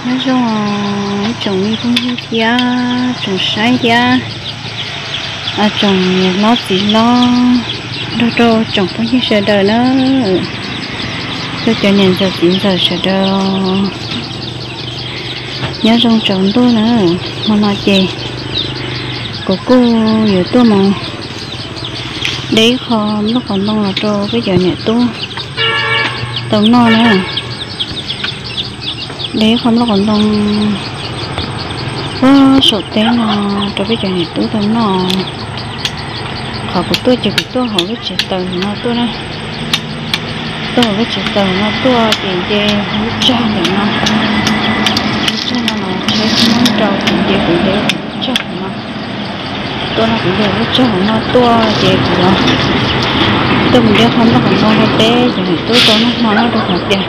Nyob zoo ib tsoom me phooj ywg thiab tsoom saib thiab tsoom niam hlob txiv hlob nrog rau tsoom phooj ywg sawv daws na, rau cov niam ntxawm txiv ntxawm sawv daws nyob zoo tsaus ntuj na. Hmo no ces kuv kuj yuav tuaj mus de ib qho nplooj qos ntoo los rau peb cov niam tub tau noj na. De ib qho nplooj qos ntoo puag saum teb no rau peb cov niam tub tau noj. Qhov kuv tuaj ces kuv tuaj hauv lub tsev taws no tuaj na. Tuaj hauv lub tsev taws no tuaj ces nce lub tsag ntawm no. Lub tsag no los tsheb tsis muab rau ces nce kuv nce lub tsag no. Tuaj no kuv nce lub tsag no tuaj ces kuv tuaj mus de qho nplooj qos ntoo rau peb cov niam tub tau noj hmo no rau qhov tias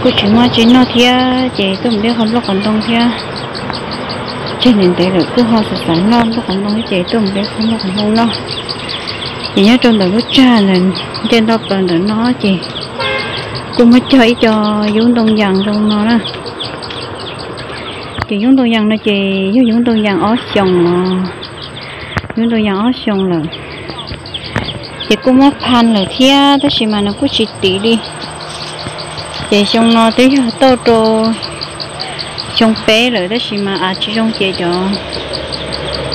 kuj tsis muaj tsi noj thiab ces tuaj mus de qho nplooj qos ntoo thiab. Tseg ntev ntev lawm kuj ho xav xav noj nplooj qos ntoo thiab ces tuaj mus de qho nplooj qos ntoo noj. Ces nyob rau ntawm lub tsag ntawm nce nto plaws ntawm no ces kuj muab cog ib co yub ntoo yas zoo no na. Ces yub ntoo yas no ces yog yub ntoo yas ob xyoos os. Yub ntoo yas ob xyoos lawm ces kuj muab phaj lawm thiab tab sis mas nws kuj tsis tiv li. Ces xyoo no twb yog tauj rau xyoo peb lawm tab sis mas av tsis zoo ces cov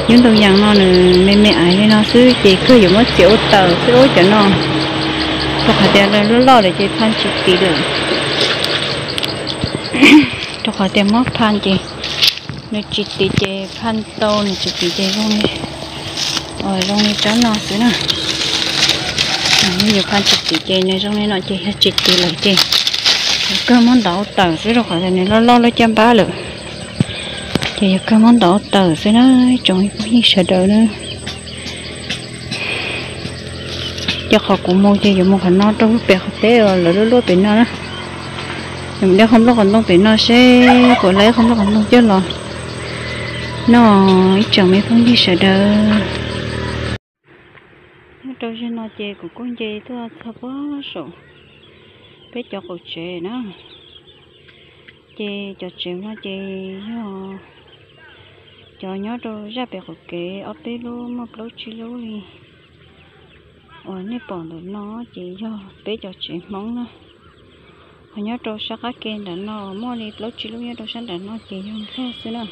yub ntoo yas no nws me me aiv li no xwb ces kawg yuav muab txiav ua taws xwb ub cov no. Rau qhov tias lawv loj loj lawm ces phaj tsis tiv lawm. Rau qhov tias muab phaj ces nws tsis tiv ces phaj tau, nws tsis tiv ces zoo li, zoo li tsob no xwb na. Yog phaj tsis tiv ces nws zoo li no ces yog tsis tiv lawm ces yuav kawg muab ntov ua taws xwb rau qhov tias nws loj loj lub caj npab lawm. Ces yuav kawg muab ntov ua taws xwb na, tsoom phooj ywg sawv daws na. Ces qhov kuv mus ces yuav mus qhov no rau pem qhov teb uas lawv luaj luaj pem no na. Yuav mus de qho nplooj qos ntoo pem no seb puas laib qho nplooj qos ntoo coj los noj ib tsoom me phooj ywg sawv daws. Nyob rau zaum no ces kuv kuj nce tuaj txog puag saum peb cov qaum tsev na. Ces cov tsev no ces yog cov nyob rau zaj pem qaum kev ob peb lub muaj plaub tsib lub li uas nej pom ntawm no ces yog peb cov tsev Hmoob na. Ho nyob rau sab qab ke ntawm no muaj li plaub tsib lub nyob rau sab nram no ces yog Nplog xwb na.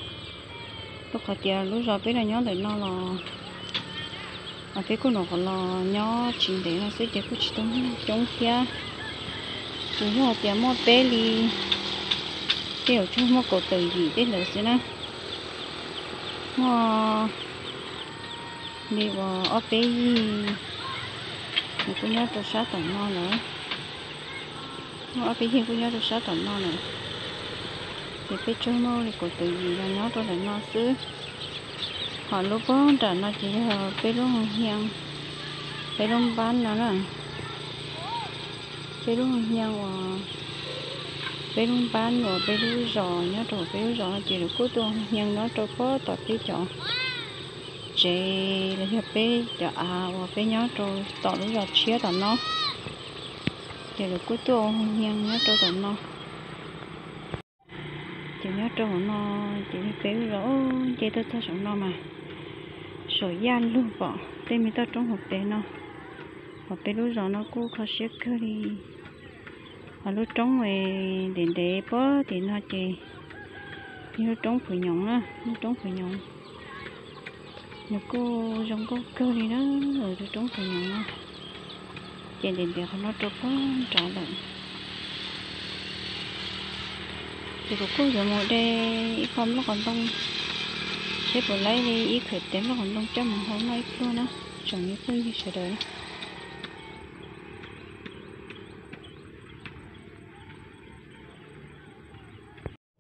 Rau qhov tias lub zos peb los nyob ntawm no los peb kuj nyuam qhuav los nyob tsis ntev no xwb ces kuj tsis tau muaj coob thiab. Tsuas yog tias muaj peb li, tej zaum tsuas muaj kaum tawm yim tej ntawd xwb na. Muaj li uas ob peb yig nws kuj nyob rau sab tom no lawm. Muaj ob peb yig kuj nyob rau sab tom no lawm. Ces peb tsuas muaj li kaum tawm yim los nyob rau ntawm no xwb. Ho lub puag nram no ces yog peb lub hoo hias, peb lub npab no na. Peb lub hoo hias uas peb lub npab uas peb lub zos nyob rau peb lub zos no ces lawv kuj tuaj hoo hias nyob rau puag tom peb cov tsev los yog peb cov av uas peb nyob rau tom lub zos tshiab tom no. Ces lawv kuj tuaj ua hoo hias nyob rau tom no. Ces nyob rau hauv no ces yog peb lub zos, nce tuaj txog saum no mas saum yaj lug pom tej me toj roob hauv pes no. Ho peb lub zos no kuj kho siab kawg li. Ho lub roob ntev ntev puag tim no ces yog lub roob Phuv Nyoov na, lub roob Phuv Nyoov. Nws kuj zoo nkauj kawg li na, lub roob Phuv Nyoov no. Ces ntev ntev qhov no rau puag nrad lawm. Ces kuv kuj yuav mus de ib qho nplooj qos ntoo, seb puas laib li ib khawm tev nplooj qos ntoo coj mus hau noj ib pluag na, tsoom me phooj ywg sawv daws.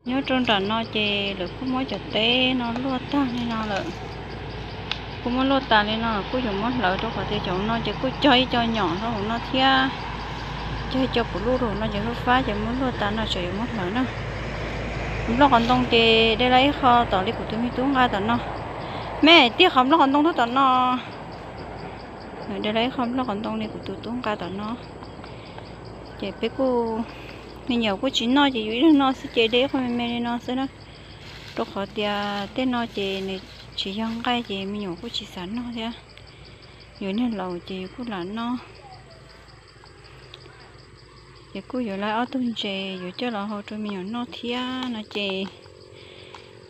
Nyob rau nram no ces lawv kuj muab cov teb no luaj tag li no lawm. Kuj muab luaj tas li no kuj yuav muab hlawv rau qhov tias cov no ces kuj cog ib co nyom rau hauv no thiab. Cog ib co puv luj rau hauv no ces fab fab ces muab luaj tas no tseem yuav muab hlawv na. Nplooj qos ntoo ces de los ib qho tom li kuv tus me tub nqa tom no. Me, tiag qhov nplooj qos ntoo tuaj tom no. De los ib qho nplooj qos ntoo li kuv tus tub nqa tom no. Ces peb kuj Me nyuam kuj tsis noj ces yus ib leeg noj xwb ces de ib qho me me li no xwb na, rau qhov tias tej no ces nws tsis yog nqaij ces me nyuam kuj tsis xav noj thiab. Yus niag laus ces yus kuj lam noj. Ces kuj yuav lawv ob tug ntses yuav coj los hau rau me nyuam noj thiab no ces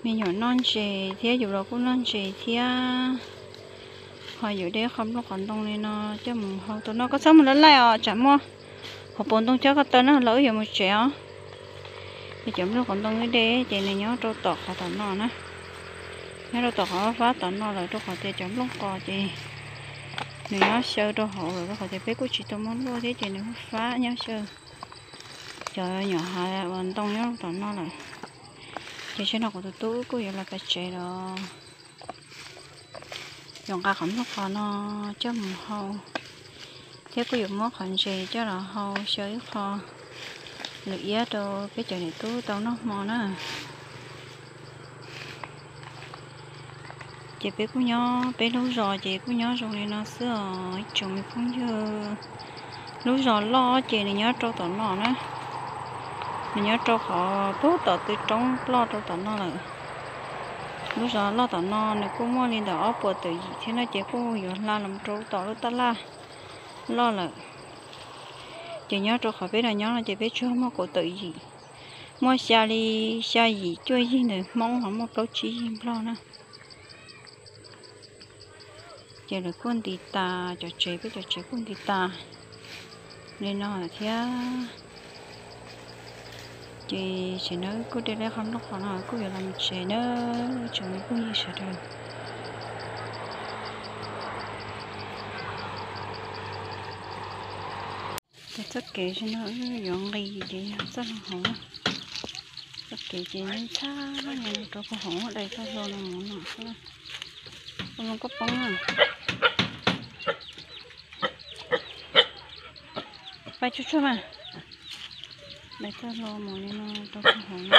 me nyuam noj ntses thiab yus los kuj noj ntses thiab. Ho yus de qho nplooj qos ntoo li no coj mus hau tau noj. Koj txhob mus lawv laij os, tsam muaj hauv paus ntoo coj koj taw na los wb yuav mus tsev os. Ces cov nplooj qos ntoo wb de ces nws nyob rau tom qhov tom no na, nyob rau tom qhov fab tom no lawm rau qhov tias cov nplooj qos ces nws nyob xyaw rau hauv lawm rau qhov tias peb kuj tsis tau muab luaj thiab ces nws fab nyob xyaw. Cov nyuam hav uas ntoo nyob rau tom no lawm. Ces tsam no kuv tus tub kuj yuav los pais tsev los yuav nqa qhov nplooj qos no coj mus hau, thiab kuj yuav muab qhov ntses coj los hau xyaw ib qho lwm iab rau peb cov niam tub tau noj hmo na. Ces peb kuj nyob peb lub zos ces kuj nyob zoo li no xwb os ib tsoom me phooj ywg. Lub zos loj ces nws nyob rau tom no na, nws nyob rau qhov pub tom tw roob ploj rau tom no lawm. Lub zos loj tom no nws kuj muaj li ntawm ob puas tawm yim thiab no ces kuj yuav hla los rau tom lub taj laj loj lawm. Ces nyob rau qhov peb los nyob no ces peb tsuas muaj kaum tawm yim, muaj xya li, xya yim cuaj yig ntawm Hmoob ho muaj plaub tsib yig Nplog na. Ces lawv kuj nti tas, cov tsev, peb cov tsev kuj nti tas li no lawm thiab. Ces tsev no kuj de lawv qhov nplooj qos no kuj yuav los mus tsev na, tsoom me phooj ywg sawv daws. Ces txoj kev no wb yuav nqis ces yog txoj no hauv na. Txoj kev ces yeej txhab rau puag hauv dai txoj hlua no mus no xwb. Ua zoo koj poob na. Pais tsuag tsuag mas. Dai txoj hlua mus li no rau puag hauv no.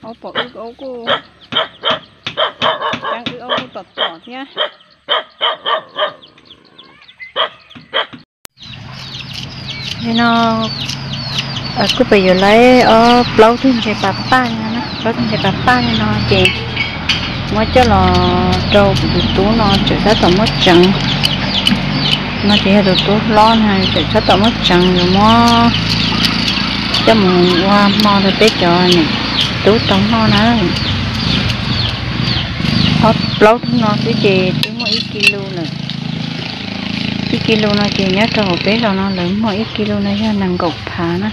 Aub pom wb aub kuj, ceeb wb aub kuj tom tom thiab. Li no kuj pem yuav lawv ob plaub tug ntses pas paj li no na, plaub tug ntses pas paj li no ces muab coj los rau kuv tus tub no tseem tab tom muab tseev. No ces yog tus tub hlob na, tseem tab tom muab tseev yuav muab coj mus ua hmo rau peb cov niam tub tau noj na. Ob plaub tug no xwb ces twb muaj ib kis lus lawm. Ib kis lus no ces nyob rau hauv peb zos no lawv muag ib kis lus no yog nees nkaum phav na.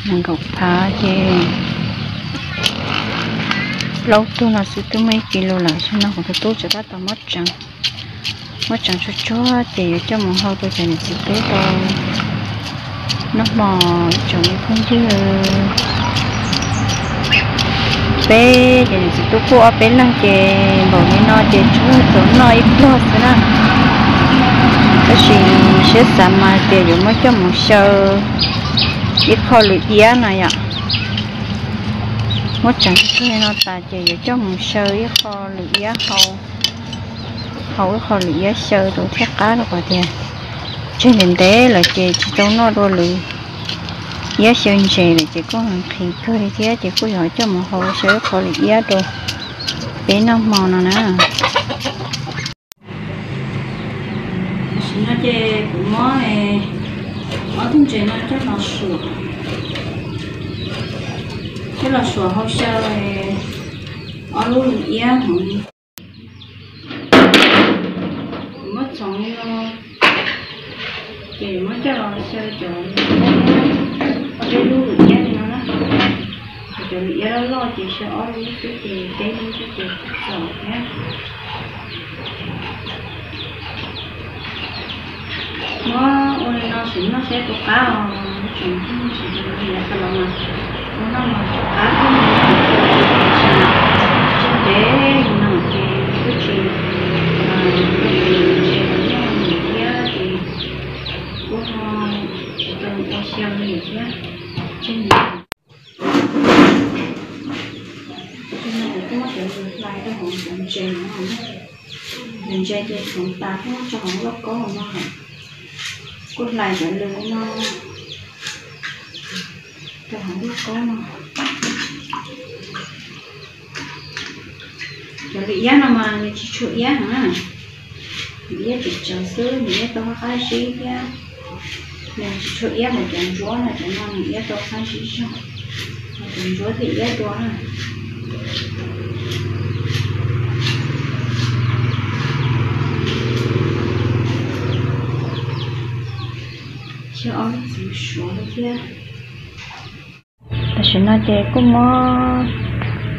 Nees nkaum phav ces plaub tug no xwb twb muaj ib kis lus lawm. Tam sim no kuv tus tub tseem tab tom muab tseev, muab tseev tsuag tsuag ces yuav coj mus hau rau cov niam txiv tub tau noj hmo. Ib tsoom me phooj ywg, peb cov niam txiv tub kuj ob peb leeg ces npaum li no ces tsuas txaus noj ib pluag xwb na. Tab sis siab xav mas tias yuav muab coj mus xyaw ib qho lwm iab no yom. Muab tseev tsuag tsuag li no tas ces yuav coj mus xyaw ib qho lwm iab hau, hau ib qho lwm iab xyaw rau thiaj qab rau qhov tias tseg ntev ntev lawm ces tsis tau noj dua lwm iab xyaw ntses lawm ces kuj nqhis kawg li thiab ces kuj yuav coj mus hau xyaw ib qho lwm iab rau peb noj hmo no na. Tam sim no ces kuv muab ob tug ntses no coj los suam, coj los suam hau xyaw ob lub lwm iab hauv li. Kuv muab txoov li no, ces muab coj los xyaw cov ob peb lub lwm iab li no na. Cov lwm iab loj loj ces xyaw ob lub xwb ces peb lub xwb ces txaus thiab. Muab ua li no sim noj seb puas qab os, tseem tsis tau los mas ua noj los puas qab thiab, tsis ntev no ces kuj tsis tau ntses los noj lwm iab ces kuj tsis tau ua xyaw li thiab. Tseg ntses. Tseg no kuv kuj muab cov hlais rau hauv cov ntses no na. Ces txhoov tas kuj tso hauv lauj kaub no, kuj hlais cov lws no rau hauv lauj kaub no. Cov lws iab no mas nws tsis tshua iab heev na, nws iab tsis tsawv xwb, nws iab tau qab zib thiab. Nws tsis tshua iab npaum cov ntsuab no, cov no nws iab tau qab zib zog, cov ntsuab thiaj iab dua na. Thiab ob lub txwv suav li thiab. Tam sim no ces kuj muab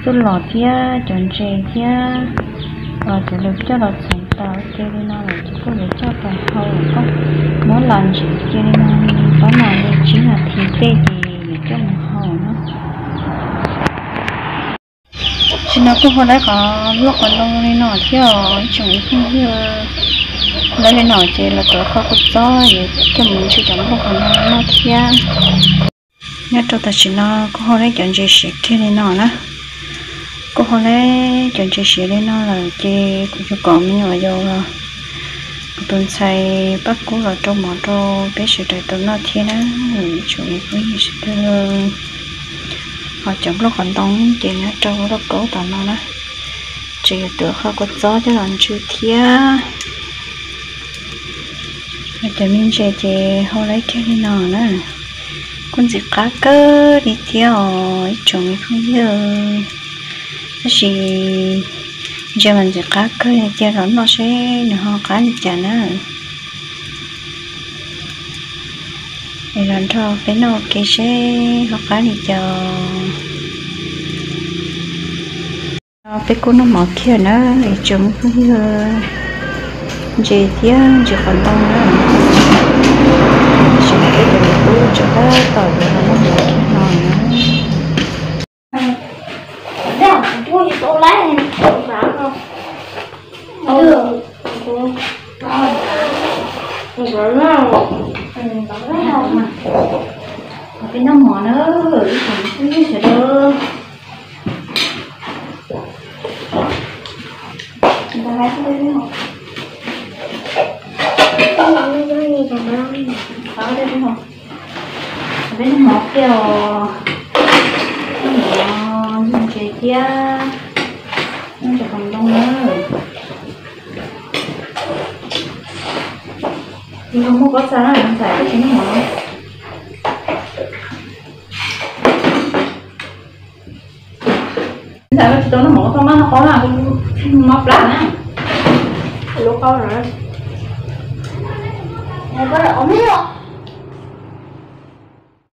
txuj lom thiab cov ntses thiab cov lws coj los txhoov tas ua ke li no lawm ces kuj yuav coj pais hau, muab los ntsis cia li no, pab mam li tsib nas this tej ces yuav coj mus hau na. Tam sim no kuj hau lawm qhov nplooj qhov ntoo li no thiab os ib tsoom phooj ywg. Hau lawm li no ces los tuav qhov kua txob yuav coj mus ntsw cov nplooj qhov ntoo no thiab. Nyob rau tam sim no kuj hau lawm cov ntses siav kiag li no na. Kuj hau lawm cov ntses siav li no lawm ces kuv yuav kom me nyuam yaus los kuv tus ntxhais Paj Kub los rau mov rau peb sawv daws tau noj thiab na. Ib tsoom phooj ywg sawv daws, ho cov nplooj qhov ntoo ces nyob rau lauj kaub tom no na, ces yuav tuav qhov kua txob coj los ntsw thiab. Cov me ntses ces hau lawm kiag li no na. Kuj ntxim qab kawg li thiab os ib tsoom me phooj ywg. Tab sis ntses mas ntxim qab kawg li, cia los noj seb nws ho qab li cas na. Es los nrog peb noj ua ke seb ho qab li cas. Peb kuj noj mov kiag na, ib tsoom me phooj ywg, ntses thiab ntses qhov ntoo na. Tab sis mas peb cov me tub tsam tab tom yuav los noj mov kiag no na. Peb noj mov na, ib tsoom me phooj ywg sawv daws. Peb noj mov kiag os, noj ntses thiab noj ntses qhov ntoo na. Tsis muaj pob txha na, ntxhais twb tsis noj mov. Ntxhais koj tsis tau noj mov, koj maj noj qab na, mob plab na. Lub qab na.